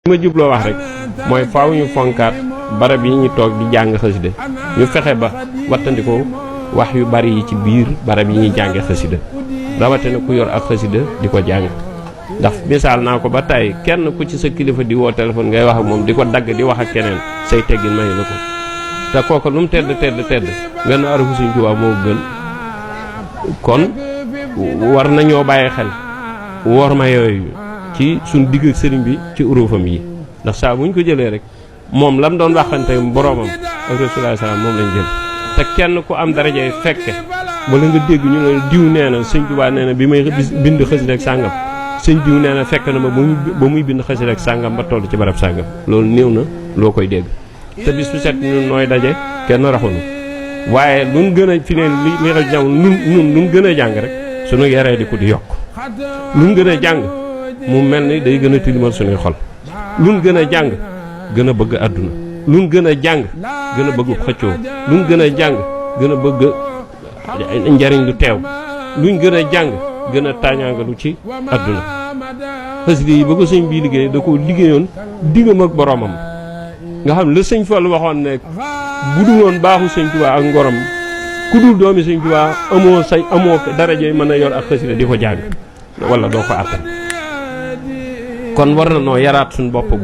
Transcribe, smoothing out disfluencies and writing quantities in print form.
li ma jubloo wax rek mooy faaw ñu fonkaat barab yi ñu toog di jàng xasida ñu fexe ba wattandiko wax yu bari yi ci biir barab yi ñuy jànge xasida rawatina ku yor ak xasida di ko jàng ndax misaal naa ko ba tey kenn ku ci sa kilifa di woo téléphone ngay wax ak moom di ko dagg di wax ak keneen say teggin may la ko te kooku lu mu tedd wenn arafu Sëñ Tuubaa moo gën kon war nañoo bàyyi xel woor ma yooyu ci suñ digg ak sëriñ bi ci urufam yi ndax saa bu ñu ko jëlee rek moom lam doon waxante boroomam ak Rasulullah salaam moom lañ jël te kenn ku am darajay fekke wala nga dégg ñu ne diw nee na Sëñ Tuubaa nee na bi may bind xasida ak sàngam sëñ diw nee na fekk na ma ba muy bind xasida ak sàngam ba toll ci barab sàngam loolu néew na loo koy dégg te bis bu set ñun nooy daje kenn raxunu waaye luñ gën a fi ne li xew jàng nun luñ gën a jàng rek suñu yaree di ko di yokk luñ gën a jàng mu mel ni day gën a tilimal suñuy xol luñ gën a jàng gën a bëgg àdduna luñ gën a jàng gën a bëgg xëccoo luñ gën a jàng gën a bëgg njariñ lu teew luñ gën a jàng gën a taañaangalu ci àdduna xasida yi ba ko sëñ bii liggéey da ko liggéeyoon diggam ak boromam nga xam la sëñ Fall waxoon ne bu dul woon baaxu Sëñ Tuubaa ak ngorom ku dul doomi Sëñ Tuubaa amoo daraje mën a yor ak xasida di ko jàng wala doo ko àttan kon war na noo yaraat suñu bopp